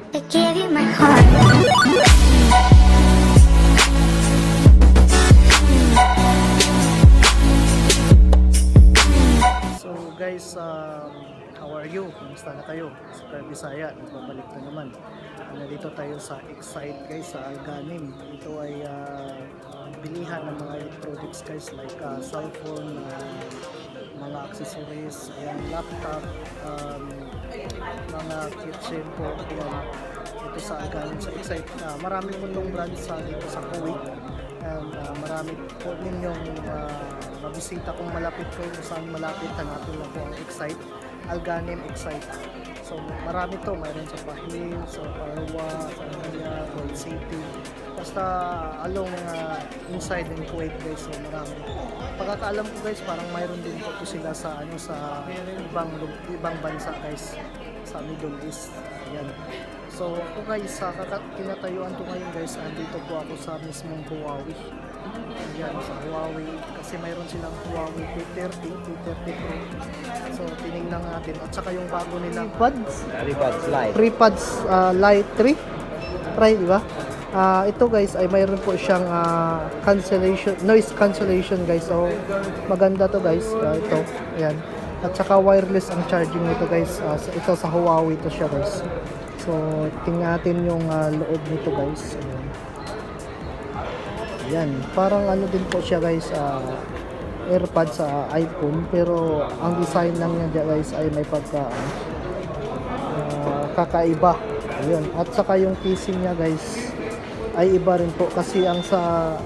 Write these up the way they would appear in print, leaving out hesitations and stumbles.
I gave you my heart. So guys, how are you? Kumusta na kayo? Super Bisaya, nagbabalik na naman. Nandito tayo sa Excite, guys, sa Alganim. Ito ay bilihan ng mga electronics, guys, like cellphone, mga accessories, ayan, laptop, mga kitchen po. Ayan. Ito sa Alganim, sa Excite. Marami po itong branch sa dito sa Kuwait. And marami po ninyong mabisita kung malapit kayo, kung saan malapit, hanapin lang po ang Excite, Alganim Excite. So marami to, mayroon sa Pahil, sa Parwa, sa Araya, Gold City. Basta along inside in Kuwait, guys, so marami. Pagkakaalam ko, guys, parang mayroon din po to sila sa ano, sa ibang bansa, guys, sa Middle East. Ayan. So ako, guys, sa kinatayuan ko ngayon, guys, andito po ako sa mismong Huawei. Ayan, sa Huawei kasi mayroon silang Huawei P30, P30 Pro. So tiningnan natin at saka yung bago nilang Buds, FreeBuds Lite. FreeBuds Lite 3. Try, di ba? Ito, guys, ay mayroon po siyang cancellation, noise cancellation, guys. So maganda to, guys. Ito, ayan. At saka wireless ang charging nito, guys. Ito sa Huawei to siya, guys. So tingnan natin yung loob nito, guys. Ayan. Ayan, parang ano din po siya, guys, AirPods sa iPhone, pero ang design lang niya, guys, ay may pagka kakaiba. Ayun. At saka yung casing niya, guys, ay iba rin po kasi ang sa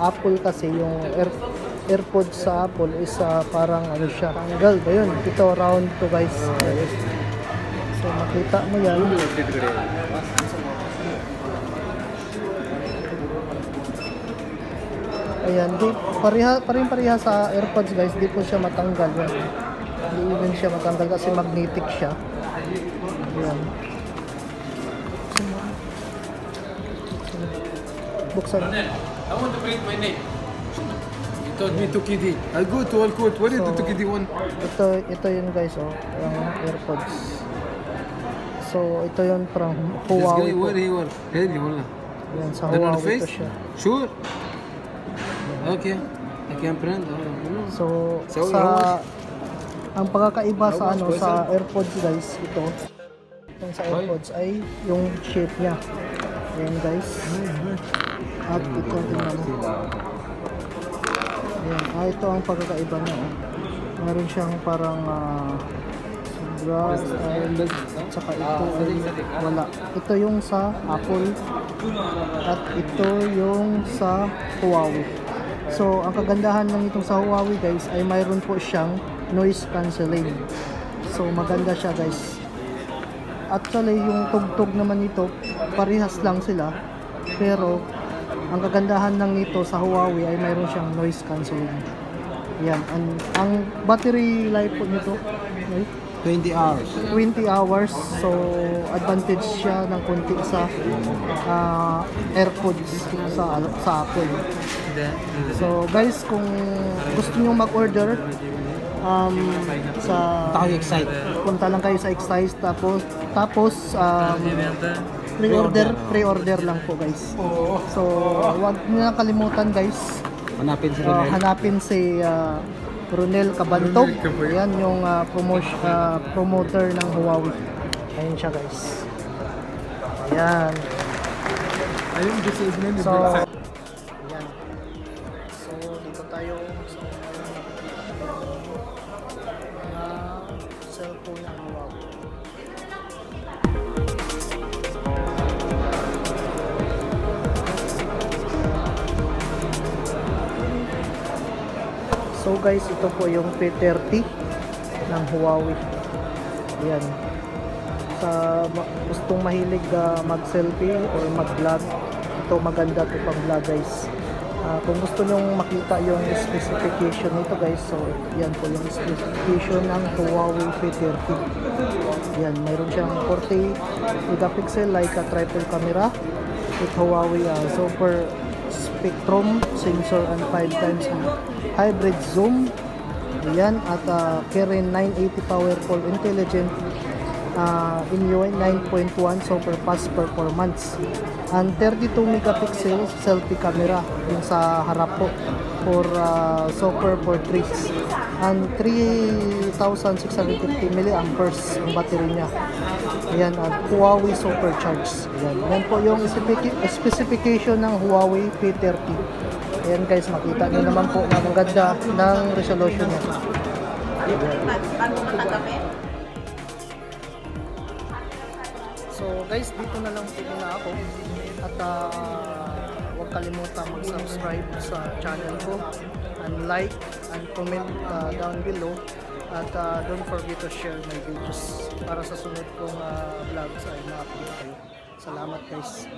Apple kasi, yung AirPods sa Apple is parang ano siya, tanggal ba yun? Ito round to, guys. So makita mo yan. Ayan, di pareha pareha pareha sa AirPods, guys, di po siya matanggal yan. Hindi even siya matanggal kasi magnetic siya. Ayan. Buksan. I want to print my name. You told me to KD. I go to Al Court. Where is the So, 2KD one? Ito yun, guys, oh, yung AirPods. So ito yun from This Huawei guy, po. where he work? Really, wallah. Ayan, sa The North Huawei to Face? siya. Sure. Okay. I can print. Oh, no. So, So, sa how ang pagkakaiba sa How ano much sa AirPods, guys, ito. Itong sa AirPods ay yung shape niya. Ayan, guys. At ito, tingnan mo. Ayan. Ito ang pagkakaiba niya. Oh. Meron siyang parang sobra style. At saka ito ay wala. Ito yung sa Apple at ito yung sa Huawei. So, ang kagandahan ng itong sa Huawei, guys, ay mayroon po siyang noise cancelling. So, maganda siya, guys. Actually, yung tugtog naman nito, parehas lang sila. Pero, ang kagandahan ng nito sa Huawei ay mayroon siyang noise cancelling. Yan. Ang battery life po nito, ay, 20 hours. 20 hours. So, advantage siya ng konti sa AirPods sa Apple. So, guys, kung gusto niyo mag-order, sa Tayo Excite. Punta lang kayo sa Excite, tapos pre-order lang po, guys. So, wag niyo na kalimutan, guys. Hanapin si Ronel. Hanapin si Ronel Cabantog. Ayan yung promoter ng Huawei. Ayun siya, guys. Ayan. So, ayan. So, dito tayo. So, ngayon nakikita ko yung mga cellphone ng Huawei. So guys, ito po yung P30 ng Huawei. Ayan. Sa gustong mahilig mag-selfie or mag-vlog, ito maganda to pang vlog, guys. Kung gusto nyong makita yung specification nito, guys, so yan po yung specification ng Huawei P30. Yan, mayroon siyang 40 megapixel Leica triple camera with Huawei Super Spectrum sensor and 5 times hybrid zoom. Ayan, at Kirin 980 powerful intelligent MIUI 9.1 super fast performance. And 32 megapixel selfie camera yung sa harap po for super portraits. And 3,650 milliamperes ang battery niya. Ayan, at Huawei Supercharge. Ayan, yan po yung specification ng Huawei P30. Ayan guys, makita nyo naman po na ang ganda ng resolution niya. So guys, dito na lang po muna ako. At huwag kalimutan mag-subscribe sa channel ko and like and comment down below at don't forget to share my videos para sa sunod kong vlogs ay ma-update kayo. Salamat, guys.